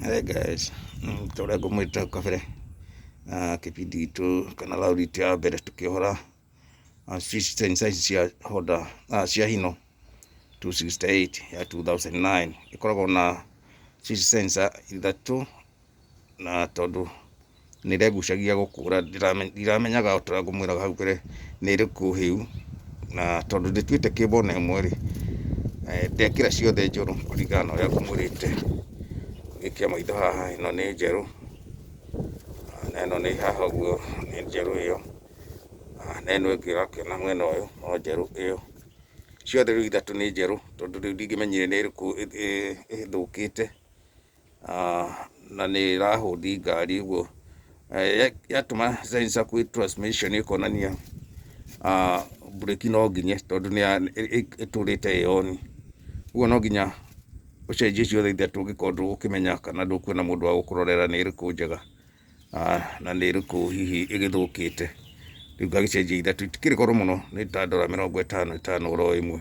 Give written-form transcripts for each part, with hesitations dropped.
Hey guys, ta ũrĩa ngũmwĩrĩte hau kabere, kĩbindi gitũ kana round itũ ya mbere tũkĩohora switch sensor ici cia Honda, cia Hino 268 ya 2009. Ĩkoragwo na switch sensor ithatũ, na tondũ nĩ ĩregucagia gũkũra, ndiramenyaga o ta ũrĩa ngũmwĩraga hau mbere nĩ ĩrĩkũ hĩu, na tondũ ndĩtuĩte kĩmba ona ĩmwe rĩ, ndekĩra ciothe njerũ kũringana na ũrĩa ngũmwĩrĩte. Ngĩikia maitho haha, ĩno nĩ njerũ, na ĩno nĩ haha ũguo nĩ njerũ ĩyo, na ĩno ĩngĩ ũrakĩona mwena ũyũ no njerũ ĩyo. Ciothe rĩu ithatũ nĩ njerũ, tondũ rĩu ndingĩmenyire nĩ ĩrĩkũ ĩthũkĩte. Na nĩ ĩrahũndi ngari ũguo yatũma sensor kwĩ transmission ĩkonania mburĩki no nginye, tondũ ĩtũrĩte ĩ on. Ũguo no nginya ũcenjie ciothe ithatũ ũngĩkorwo ndũgũkĩmenya kana ndũkuona mũndũ wa gũkũrorera nĩ ĩrĩkũ njega na nĩ ĩrĩkũ hihi ĩgĩthũkĩte. Rĩu ngagĩcenjia ithatũ, itikĩrĩ goro mũno, nĩ ta ndora 50 ĩtano oro ĩmwe.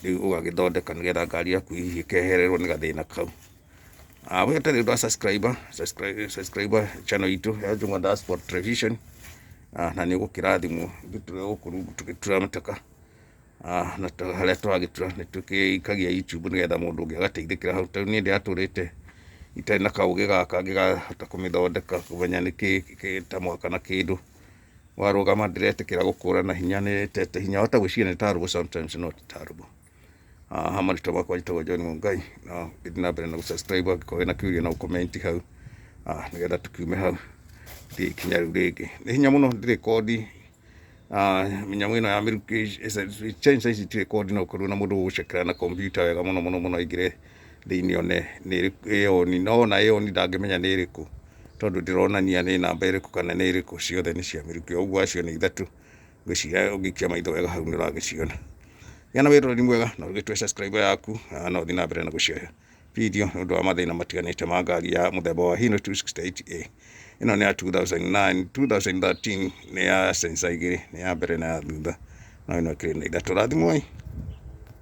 Rĩu ũgagĩthondeka nĩgetha ngari yaku hihi ĩkehererwo nĩ gathĩna kau. We ũtarĩ ũra subscribe, subscribe, subscribe channel itũ ya Njũng'wa Diaspora Television, na nĩ ũgũkĩrathimwo. Ithuĩ tũrĩ gũkũ rungu tũgĩtura mĩtaka, na harĩa tũragĩtura nĩ tũgĩikagia YouTube nĩgetha mũndũ ũngĩ agateithĩkĩra hau. Tondũ niĩ ndĩratũrĩte itarĩ na kaũgĩ gaka ngĩkahota kũmĩthondeka, kũmenya nĩkĩ ta mwaka na kĩndũ. Warũgama ndĩretĩkĩra gũkũra na hinya, nĩ ĩtete hinya. Wahota gwĩciria nĩ ta sometimes, no ti ta. Ha marĩtwa makwa njĩtagwo John Mungai, na gĩthiĩ na mbere na gũ-subscribe. Angĩkorwo wĩna kĩũria, no comment hau, nĩgetha tũkiume hau thiĩ ikinya rĩu rĩngĩ. Nĩ hinya mũno, ndĩrĩ kodi mĩnyamũ ĩno ya mĩrukĩ sensor ici itirĩ kodi, no ũkorirwo na mũndũ ũgũcekera na kompiuta wega mũno mũno mũno, aingĩre thĩinĩ one nĩ ĩrĩkũ ĩ on. No ona ĩ on ndangĩmenya nĩ ĩrĩkũ, tondũ ndĩronania nĩ namba ĩrĩkũ kana nĩ ĩrĩkũ. Ciothe nĩ cia mĩrukĩ ũguo, acio nĩ ithatũ. Ngwĩciria ũngĩikia maitho wega hau nĩ ũragĩciona. Gĩa na wĩroreri mwega na ũgĩtue subscribe yaku, na ũthiĩ na mbere na gũshare video nĩ ũndũ wa mathĩna matiganĩte ma ngari ya mũthemba wa Hino 268A. Ĩno nĩ ya 2009, 2013, nĩ ya sensor igĩrĩ, nĩ ya mbere na ya thutha, no ĩno ĩkĩrĩ na ithatũ. Rathimwoi.